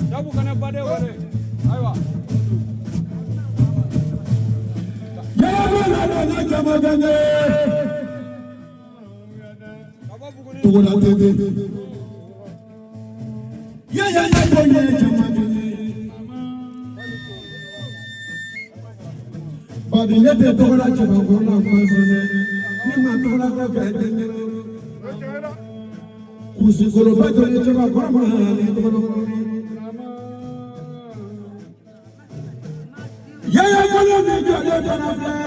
Jabu kana baden wale. Ayiwa. Ka bɔ Buguni. Togola TV. Ya ya ya ko ye jama. Babi ne tɛ tɔgɔla cɛbakɔrɔ la gansan dɛ. Ne ma tɔgɔla ko kɛ den ɲɛna. Kurusikoloba jɔ ni cɛbakɔrɔ ma ni tɔgɔla. Yaya kɔnɔ ni jɔlen fana filɛ.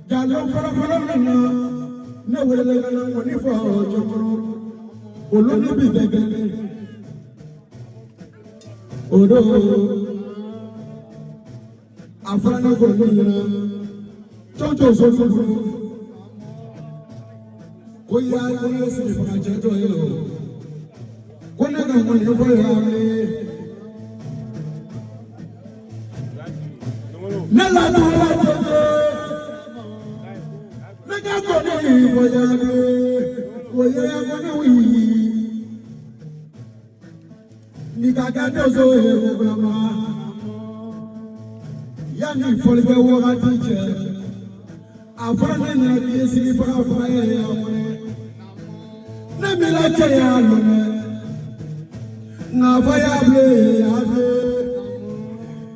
Jalo fɔlɔfɔlɔ nana ne wele ka na ŋɔni fɔ cɛkɔrɔ. Olu ni bi tɛ kelen ye. O don a fɔra ne ko ne ɲɛna cɔncɔn so furu ko ya ko ne sigi faga cɛ jɔ ye o ko ne ka ŋɔni fɔ y'a ye. Ne la tɔgɔla tɛ ne ka ŋɔni fɔ y'a ye o ye ŋɔni wuli. Ni ka kɛ donso ye ko bulama yanni fɔlikɛ wagati cɛ a fɔra ne ɲɛna k'i ye sigi faga faga ye yan kɔnɛ ne mi la cɛ y'a lɔn dɛ nka fɔ y'a bilen y'a bilen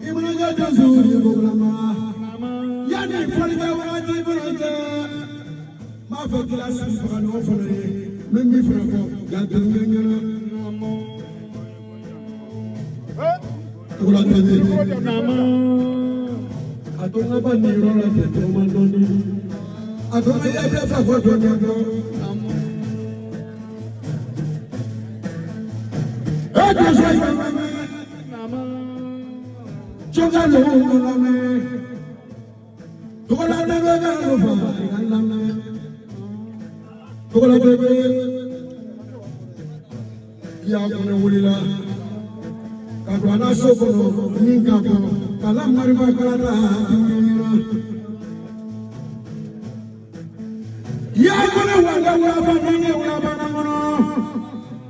i mana kɛ donso ye ko bulama yanni fɔlikɛ wagati fana cɛ n b'a fɔ k'i la sigi faga n'o fana ye n bɛ min fana fɔ janto n ɲɛna. Togola TV. A to n ka ba nin yɔrɔ la ten tɔgɔma dɔɔni. A to n ka yaabila fila fɔ dɔɔni dɔrɔn. E donso ye lamɛn. Jɔnka lo ma lamɛn. Togola TV ka lo fa i ka lamɛn. Togola TV. Ya kɔnɔ wulila ka don a la so kɔnɔ ni ka bɔ ka la marifa kala ta ɲɛna. Ya kɔnɔ wala wala nane wala bana kɔnɔ.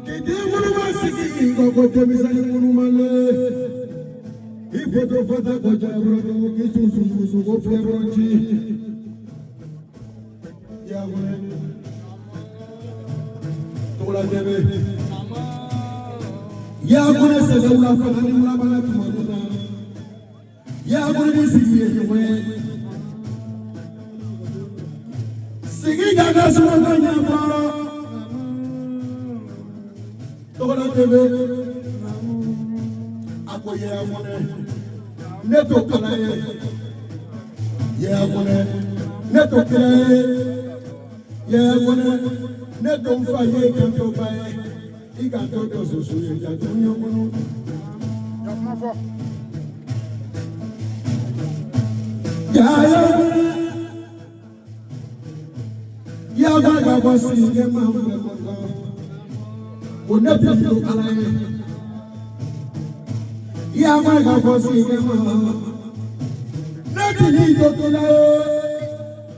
K'i woloma sigi ko ko denmisɛnnin minnu ma le. I foto fata ko jɛ bolo k'i sun sun ko filɛ bolo ci. Ya kɔnɔ. Togola TV. Ya kɔnɔ sɛgɛ wula fana ni wula bana tuma min na. Ya kɔnɔ ni sigi ye ɲɔgɔn ye. Sigi ka kɛ sunɔgɔ ɲɛfɔ. Togola TV. A ko ya kɔnɛ. Ne t'o kala ye. Ya kɔnɛ. Ne t'o kira ye. Ya kɔnɛ. Ne t'o n fa ye kan t'o ba ye. I ka to dɔ soso ye janto ɲɛ kɔnɔ. Ya ya kɔnɛ. Ya kɔnɛ ka bɔ sigi kɛ maa filɛ kɔnɔ. O ne tɛ to ala ye. Ya kɔnɛ ka bɔ sigi kɛ maa. Ne ti ní tó la ye.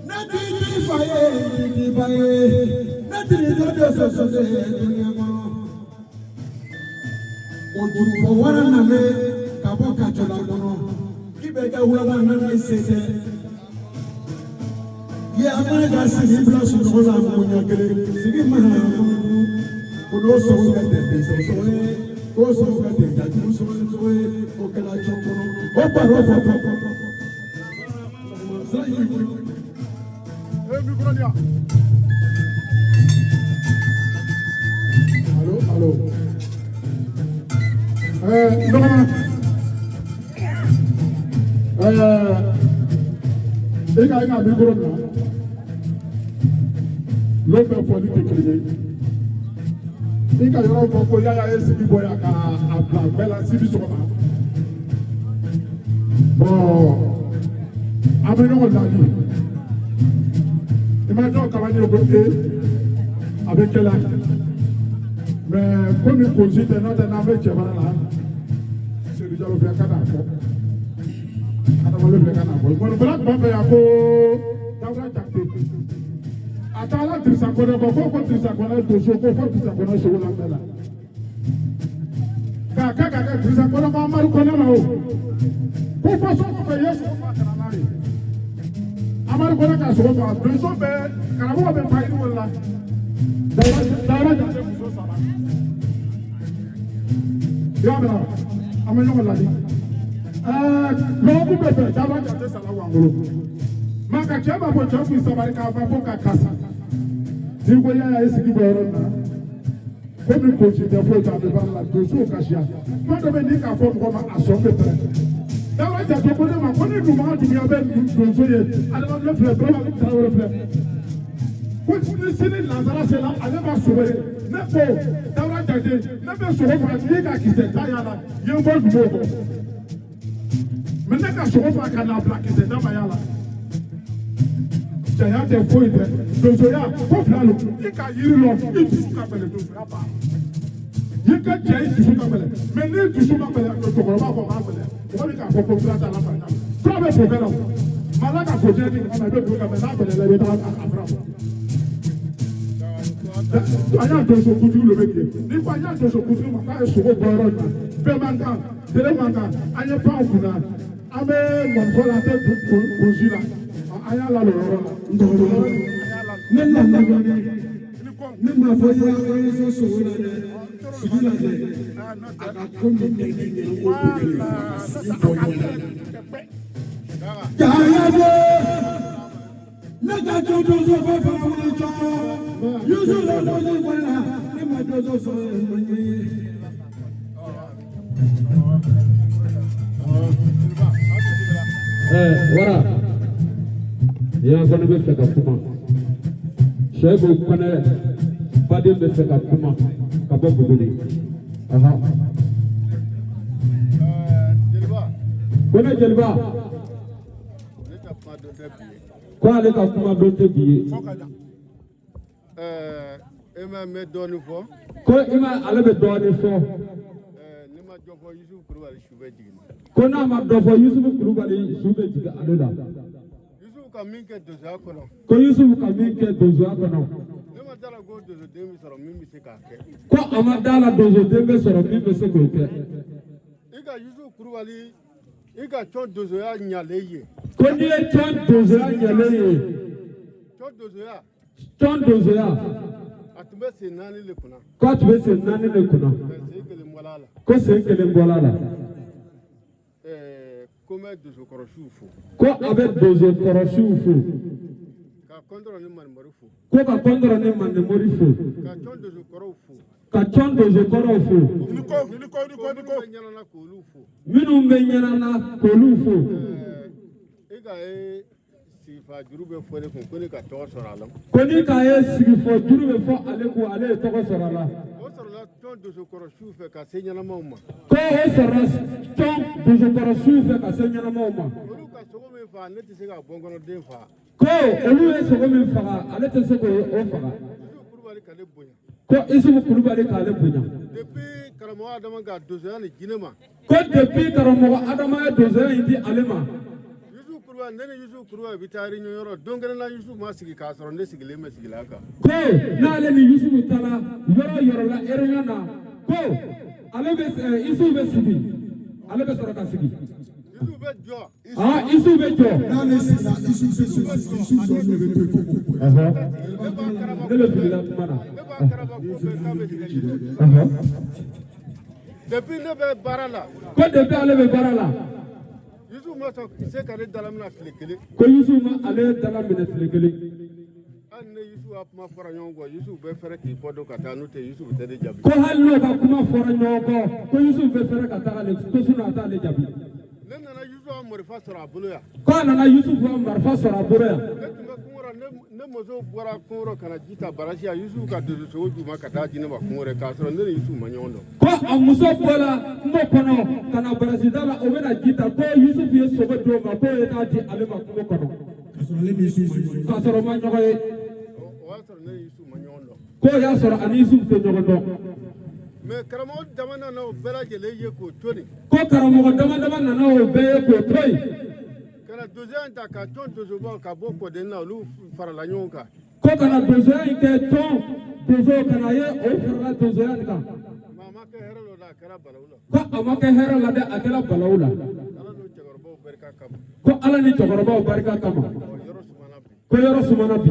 Ne ti ní fa ye, ne ti ba ye. Ne ti ní tó tó soso ye dunuya kɔnɔ. O jurufɔ wara nalen ka bɔ kajɔla kɔnɔ k'i bɛ kɛ wulada nana i se tɛ. Ye a mana ka sigi bila sunɔgɔ la mɔgɔ ɲɛ kelen sigi mana kɔnɔ ko n'o sɔgɔ ka tɛ dɛsɛ sɔgɔ ye k'o sɔgɔ ka tɛ jajugu sɔgɔ sɔgɔ ye o kɛra jɔ kɔnɔ o baro fɔ fɔ fɔ fɔ. Allo, allo. Dɔgɔma. I ka micro minɛ. L'o bɛɛ fɔli tɛ kelen ye. I ka yɔrɔ fɔ ko Yaya ye sigi bɔ yan ka a bila bɛɛ la sini sɔgɔma. Bon, an bɛ ɲɔgɔn ladi. I ma dɔw kalan ye ko e a bɛ kɛ la. Mais komi kosi tɛ n'o tɛ n'an bɛ cɛbara la, Seydou Jalo filɛ ka n'a fɔ. Adamaden filɛ ka n'a fɔ. Ŋɔnifɔla tun b'a fɛ yan ko Dawuda Jakite a taara Dirisa Kɔnɛ kɔ, ko Dirisa Kɔnɛ donso, ko fo Dirisa Kɔnɛ sogo la bɛɛ la k'a kɛ k'a kɛ Dirisa Kɔnɛ ko Amadu Kɔnɛ ma o ko fo so kɔfɛ i ye sogo faga ka na n'a ye. Amadu Kɔnɛ ka sogo faga, donso bɛɛ karamɔgɔ bɛ pan yiri la. Dawuda Jakite muso saba, i y'a mɛn wa? An bɛ ɲɔgɔn ladi. Lɔgɔkun bɛ fɛ Dawuda Jakite sala wangolo maa ka cɛ b'a fɔ cɛ k'i sabali k'a fɔ ko ka kasi. N'i ko y'a ye sigi bɔ yɔrɔ min na, komi gosi tɛ foyi tɛ, a bɛ baara la, donsow kasiya kuma dɔ bɛ n'i k'a fɔ mɔgɔ ma, a sɔn bɛ pɛrɛn. Dawuda Jakite ko ne ma ko ni Dumaga Dunbiya bɛ donso ye, adamaden filɛ, Burama Tarawele filɛ, ko ni sini lansara sera, ale b'a sogo ye. Ne ko Dawuda Jakite, ne bɛ sogo faga n'i ka kisɛ ta y'a la, ye n bɔ dugu kɔ mɛ ne ka sogo faga ka n'a bila kisɛ ta ma y'a la. Cɛya tɛ foyi tɛ, donsoya ko fila don. I ka yiri lɔ, i dusu ka gɛlɛn, donsoya baara i ka cɛ, i dusu ka gɛlɛn mɛ n'i dusu ka gɛlɛn, cɛkɔrɔba fɔ k'a gɛlɛn, mɔgɔ min k'a fɔ ko fura t'a la, fari fura bɛ fo kɛ la o maa la ka ko jɛ di mɔgɔ ma, i bɛ don ka mɛ n'a gɛlɛyara, i bɛ taa a fura bɔ. An y'a donso kuntigi de bɛ yen, n'i ko an y'a donso kuntigi ma k'a ye sogo bɔ yɔrɔ in na, bɛɛ man kan, tele man kan, an ye pan kunna, an bɛ mɔnifɔ la, an tɛ kunsi la, an y'a lalɔ yɔrɔ la. Ne lamɛnni ne m'a fɔ i y'a ye sogo la dɛ, sigi la dɛ, a ka ko min tɛ ne ɲɛna, o bonya de ka sigi bɔ ɲɔgɔn na. Jaya ne ka jɔjɔ fɔ fana wuli jɔ Yusu la jɔjɔ wala ne ma jɔjɔ sɔrɔ ma ɲɛ ye. Wara ya kɔni bɛ fɛ ka kuma, Sɛyibu Kɔnɛ baden bɛ fɛ ka kuma ka bɔ Buguni. Kɔnɛ jeliba ko ale ka kuma don tɛ bi ye. E ma mɛn dɔɔnin fɔ. Ko i ma ale bɛ dɔɔnin fɔ. Ne ma dɔ fɔ, Yusufu Kulubali su bɛ jigin. Ko n'a ma dɔ fɔ, Yusufu Kulubali su bɛ jigin ale la. Yusufu ka min kɛ donsoya kɔnɔ. Ko Yusufu ka min kɛ donsoya kɔnɔ. Ne ma da la ko donsoden bɛ sɔrɔ min bɛ se k'a kɛ. Ko a ma da la donsoden bɛ sɔrɔ min bɛ se k'o kɛ. I ka Yusufu Kulubali, i ka cɔn donsoya ɲalen ye. Ko n'i ye cɔn donsoya ɲalen ye. Cɔn donsoya. Cɔn donsoya. A tun bɛ sen naani de kunna. K'a tun bɛ sen naani de kunna. Sen kelen bɔla a la. Ko sen kelen bɔla a la. Ko n bɛ donsokɔrɔsiw fo. Ko a bɛ donsokɔrɔsiw fo. Ka kɔntɔrɔ ni manimori fo. Ko ka kɔntɔrɔ ni manimori fo. Ka cɔn donsokɔrɔw fo. Ka cɔn donsokɔrɔw fo. Ni ko ni ko ni ko ni ko. Minnu bɛ ɲɛnana k'olu fo. Minnu bɛ ɲɛnana k'olu fo. E ka ye sigifa juru bɛ fɔ ne kun ko ne ka tɔgɔ sɔrɔ a la. Ko ni k'a ye sigifɔ juru bɛ fɔ ale kun, ale ye tɔgɔ sɔrɔ a la. O sɔrɔla cɔn donsokɔrɔsiw fɛ ka se ɲɛnamaw ma. Ko o sɔrɔla cɔn donsokɔrɔsiw fɛ ka se ɲɛnamaw ma. Olu ka sogo min faga, ne tɛ se ka bɔnkɔnɔden faga. Ko olu ye sogo min faga, ale tɛ se k'o faga. Yusufu Kulubali ka ne bonya. Ko Isufu Kulubali k'ale bonya. Depuis karamɔgɔ Adama ka donsoya nin di ne ma. Ko depuis karamɔgɔ Adama ye donsoya in di ale ma. Yusufu Kulubali, ne ni Yusufu Kulubali bɛ taa réunion yɔrɔ don kelen na, Yusufu ma sigi k'a sɔrɔ ne sigilen bɛ sigilan kan. Ko n'ale ni Yusufu taara yɔrɔ yɔrɔ la réunion na, ko ale bɛ Isufu bɛ sigi, ale bɛ sɔrɔ ka sigi. Yusufu bɛ jɔ. Isufu bɛ jɔ. N'ale sigira, Isufu bɛ sigi, Isufu sɔrɔ de bɛ to yen fo k'o bɔ. Ne bɛ filila kuma na. Ne b'a karaba ko bɛɛ k'a bɛ sigi Yusufu. Depuis ne bɛ baara la. Ko depuis ale bɛ baara la. Yusufu ma sɔn se ka ne dalaminɛ tile kelen. Ko Yusufu ma ale dalaminɛ tile kelen. Hali ni Yusufu ka kuma fɔra ɲɔgɔn kɔ, Yusufu bɛ fɛrɛ k'i kɔ don ka taa, n'o tɛ Yusufu tɛ ne jaabi. Ko hali n'o ka kuma fɔra ɲɔgɔn kɔ, ko Yusufu bɛ fɛrɛ ka taa ale, ko sinɔn a t'ale jaabi. Ne nana Yusufu ka marifa sɔrɔ a bolo yan. Ko a nana Yusufu ka marifa sɔrɔ a bolo yan. Ne tun bɛ kungo rɔ, ne muso bɔra kungo rɔ ka na ji ta barasi yan, Yusufu ka donso sogo d'u ma ka taa di ne ma kungo rɔ, k'a sɔrɔ ne ni Yusufu ma ɲɔgɔn dɔn. Ko a muso bɔra kungo kɔnɔ ka na barasida la, o bɛna ji ta, ko Yusufu ye sogo d'o ma, k'o ye taa di ale ma kungo kɔnɔ. K'a sɔrɔ ale ni Yusufu ma ɲɔgɔn ye. K'a sɔrɔ ma ɲɔgɔn ye. O y'a sɔrɔ ne ni Yusufu ma ɲɔgɔn dɔn. K'o y'a sɔrɔ ani Yusufu tɛ ɲɔgɔn dɔn. Mais karamɔgɔ dama nana o bɛɛ lajɛlen ye k'o to nin. Ko karamɔgɔ dama dama nana o bɛɛ ye k'o to yen. Ka Ka na donsoya in ta ka tɔn donsobaw ka bɔ kɔdenni na, olu farala ɲɔgɔn kan. Ko ka na donsoya in kɛ tɔn donsow ka na ye, o farala donsoya in kan. Mais a ma kɛ hɛrɛ la dɛ, a kɛra balawu la. Ko a ma kɛ hɛrɛ la dɛ, a kɛra balawu la. Ala n'o cɛkɔrɔbaw barika kama. Ko Ala ni cɛkɔrɔbaw barika kama. Ɔ, yɔrɔ sumana bi. Ko yɔrɔ sumana bi.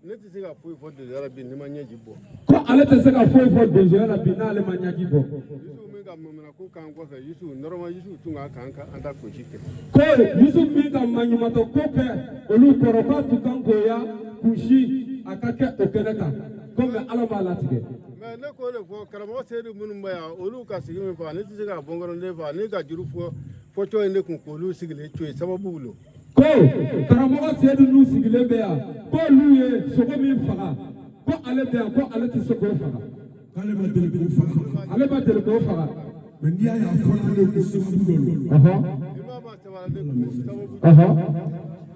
Ne tɛ se ka foyi fɔ donsoya la bi ni ma ɲɛji bɔ. Ko ale tɛ se ka foyi fɔ donsoya la bi n'ale ma ɲaji bɔ. Yusufu min ka mamana ko k'an kɔfɛ, Yusufu normalement, Yusufu tun ka kan ka an ta gosi kɛ. Ko Yusuf min ka maɲumatɔ ko kɛ olu kɔrɔ, k'a tun kan k'o ya kunsi a ka kɛ o kɛnɛ kan ko, mɛ Ala b'a latigɛ. Mais ne k'o de fɔ karamɔgɔ Seyidu minnu bɛ yan, olu ka sigi min fɔ, ne tɛ se ka bɔ n kɔnɔ ne fa ne ka juru fɔ fɔcɔ ye ne kun k'olu sigilen to yen, sababu lo. Ko karamɔgɔ Seyidu n'u sigilen bɛ yan, k'olu ye sogo min faga, ko ale bɛ yan, ko ale tɛ se k'o faga. K'ale ma deli k'o faga. Ale ma deli k'o faga. Mais n'i y'a ye a fɔra ale ko sababu dɔ don. I m'a ma sabara ne kun sababu.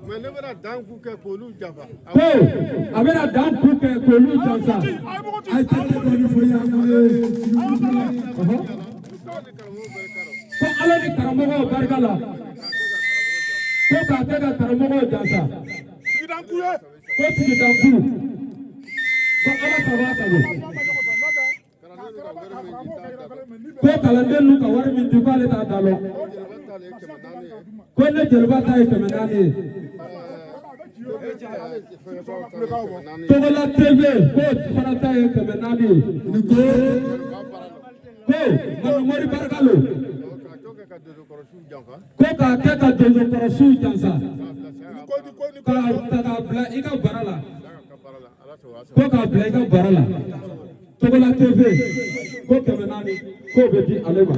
Mais ne bɛna dan k'u kɛ k'olu jafa. Ko a bɛna dan ku kɛ k'olu jansa. A ye tɛgɛ dɔɔni fɔ yan ko ye. Ala ni karamɔgɔ barika rɔ. Ko Ala ni karamɔgɔw barika la. K'a kɛ ka karamɔgɔ jafa. Ko k'a kɛ ka karamɔgɔw jansa. Sigidanku ye. Ko sigidanku, ko Ala sago a sago. Kalanden ka wari min di t'a da dɔn. Ko kalanden n'u ka wari min di, k'ale t'a da lɔn. Jeliba ta le ye 400 ye. Ko ne jeliba ta ye 400 ye. Ale fɛngɛbaw ta le ye 400 ye. Togola TV k'o fana ta ye 400 ye. Ni ko Jeliba baara la. Ko manumori barika lo. K'a tɔ kɛ ka donsokɔrɔsiw janfa. Ko k'a kɛ ka donsokɔrɔsiw jansa. K'a bila saya Ko ni ko ni K'a ta k'a bila i ka bara la. Saya ka baara la. Ala sago a sago. Ko k'a bila i ka bara la. Togola TV ko 400, k'o bɛ di ale ma.